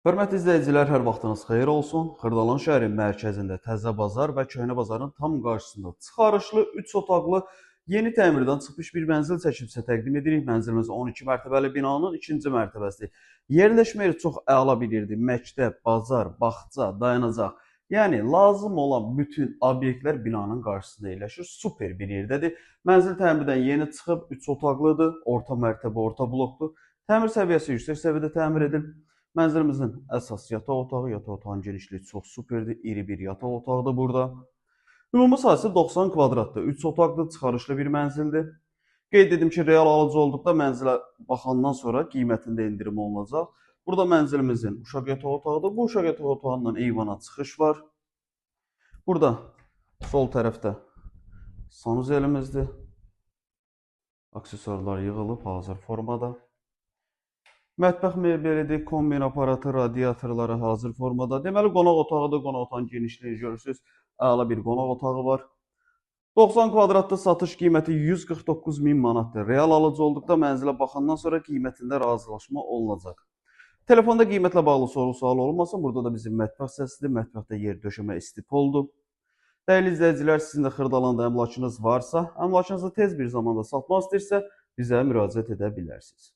Hörmətli izləyicilər, hər vaxtınız xeyir olsun. Xırdalan şəhərin mərkəzində Təzə Bazar və Köhnə Bazarın tam qarşısında çıxarışlı 3 otaqlı yeni təmirdən çıxmış bir mənzil çəkib sizə təqdim edirik. Mənzilimiz 12 mərtəbəli binanın 2-ci mərtəbəsidir. Yerləşmə yeri çox əla bir yerdir. Məktəb, bazar, bağça, dayanacaq. Yəni lazım olan bütün obyektlər binanın qarşısında yerləşir. Super bir yerdədir. Mənzil təmirdən yeni çıxıb 3 otaqlıdır. Orta mərtəbə, orta blokdur. Təmir səviyyəsi yüksək səviyyədə təmir edilib. Mənzilimizin əsas yataq otağı, yataq otağının genişliyi çox superdir. İri bir yataq otağıdır burada. Ümumi sahəsi 90 kvadratdır. 3 otaqlı, çıxarışlı bir mənzildir. Qeyd edim ki, real alıcı olduqda mənzilə baxandan sonra qiymətində endirim olunacaq. Burada mənzilimizin uşaq yataq otağıdır. Bu uşaq yataq otağından eyvana çıxış var. Burada sol tərəfdə sanuzelimizdir. Aksesuarlar yığılıb hazır formada. Mətbəx mebelidir, kombin aparatı, radiatorları hazır formada. Deməli, qonaq otağıdır, qonaq otağının genişliyi görürsünüz. Əla bir qonaq otağı var. 90 kvadratda satış qiyməti 149 min manatdır. Real alıcı olduqda mənzilə baxandan sonra qiymətində razılaşma olunacaq. Telefonda qiymətlə bağlı soru-sual olmasın. Burada da bizim mətbəx hissəsidir. Mətbəxdə yer döşəmə istipoldur. Dəyərli izləyicilər, sizin də Xırdalanda əmlakınız varsa, əmlakınızı tez bir zamanda satmaq istəyirsə, bizə müraciət edə bilərsiniz.